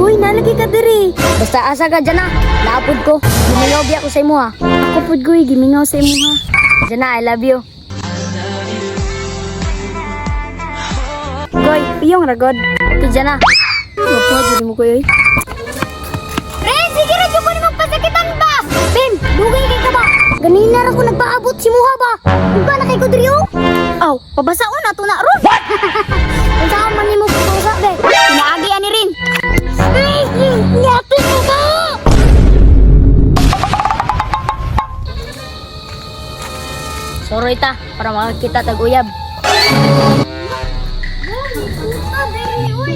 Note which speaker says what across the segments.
Speaker 1: Goy, nalagi ka diri. Basta asa ka dyan ah. Naapod ko. Gimingaw biya ko sa imo ha. Ako pud Goy, gimingaw sa imo ha. Jana, I love you. Goy, piyong ragod. Okay, Jana. Gwapo, dili mo koy. Ren, sige ra jud ko nimong pasakitan ba? Bim, dugay kay ka ba? Ganina ra ko nagpaabot si Muha ba? Uga na kay ko diri oh. Aw, pabasaon ato na ron. Unsa man nimo pabasa be? Pinaagi ani rin. Ay, ngati ko ba? Soroy ta para makakita tag uyab. Puta diri uy.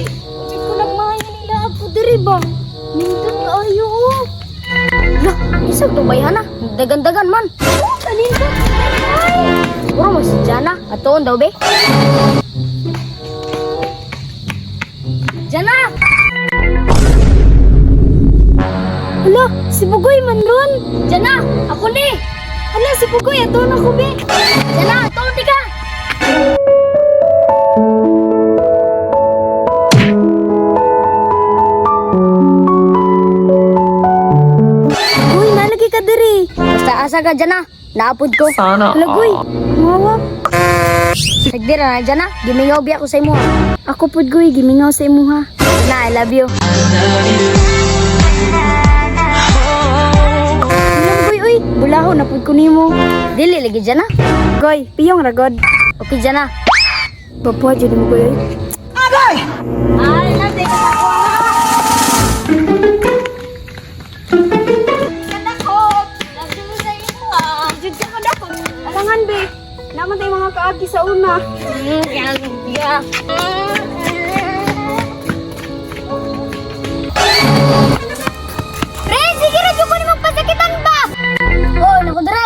Speaker 1: Di ko nagmahay nila ako diri ba? Nindot kaayo oh. Lah, isang tubayhan na. Dagan-dagan man. Oh, kanindot. Ay. Puro mo si Jana. Atoon daw be. Jana! Hala, si Bugoy man ron. Jana, ako ni. Hala, si Bugoy, atoon ako be. Jana, atoon di ka. Uy, nalagi ka diri. Basta asa ka dyan ah. Naapod ko.
Speaker 2: Sana
Speaker 1: Lagoy, mawak. Sagdira na dyan ah. Gimingaw biya ko sa imo ha. Ako pud Goy, gimingaw sa imo ha. Na, I love you. Ilang Goy, uy. Bulaho na pud ko nimo. Dili lagi dyan ah. Goy, piyong ragod. Okay dyan ah. Papuha dyan mo Goy, uy. Agay! Ay, love you. Alangan be, naman tayo mga kaagi sa una. Pre, sige ra jud ko nimong pasakitan ba? Oh, naku dre.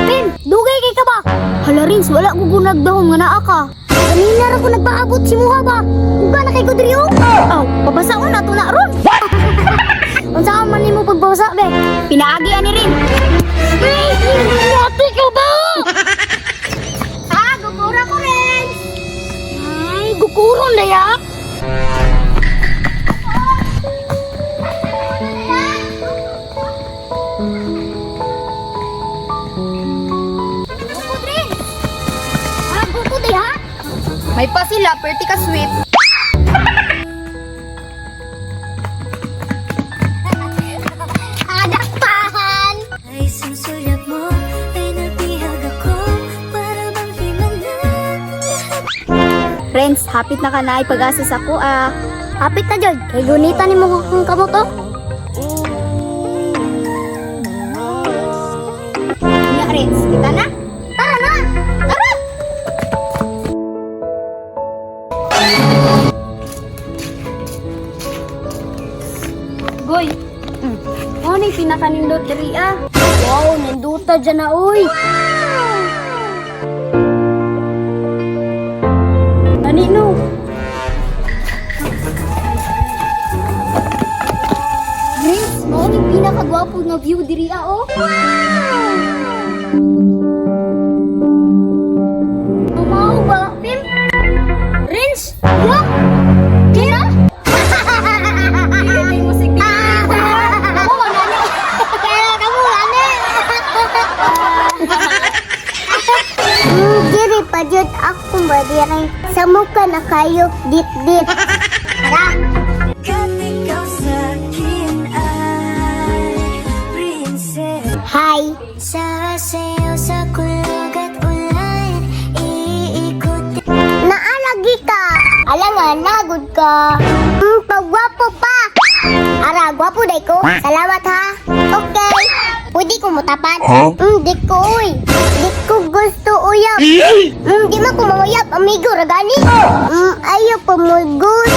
Speaker 1: Pin, dugay kay ka ba? Hala Rins, wala ko gunagdahom nga naa ka. Kanina ra ko nagpaabot si Muha ba? Uga na kay ko diri oh. Aw, pabasaon na to na ron. Unsa man nimo pagbasa be? Pinaagi ani rin. Ay, ngati ka ba? Ah, gukura ko rin. Ay, gukuron na ya. Bukod rin. Ah, bukod eh ha?
Speaker 3: May pa sila, perti ka sweet.
Speaker 1: Adakpahan!
Speaker 4: Ay susulap mo ay nabihag ako para bang himala ang lahat.
Speaker 3: Friends, hapit na ka na ay pag-asa sa ko ah.
Speaker 1: Hapit na jud, kay gunita ni mo kung kamot oh.
Speaker 3: Nya, Renz, kita na?
Speaker 1: Tara na! Tara!
Speaker 3: Goy, Ano yung pinakanindot diri ah?
Speaker 1: Wow, ninduta dyan na uy!
Speaker 3: Ani no?
Speaker 1: Rins, mao ni pinakagwapo nga view diri ah oh. Mao ba, Pim? Rins, ya? Kira?
Speaker 3: May musik dito.
Speaker 1: Kamu mana ni? Kaya kamu mana?
Speaker 5: Diri pa jud ako ba diri. Sa muka na kayo dit-dit. Tara.
Speaker 4: Kat ikaw sa'kin ay princess.
Speaker 5: Hi.
Speaker 4: Sasayaw sa kulog at ulan, iikot.
Speaker 5: Naalagi ka. Alangan, nagod ka. Pagwapo pa. Ara, gwapo day ko. Salamat ha. Okay. Pwede ko mutapan?
Speaker 2: Huh?
Speaker 5: Di ko uy. Di ko gusto uyab. Di man ko manguyab. Amigo, ragani. Ayaw pamulgos.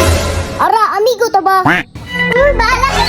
Speaker 5: Ara, amigo to ba? Bahala ka.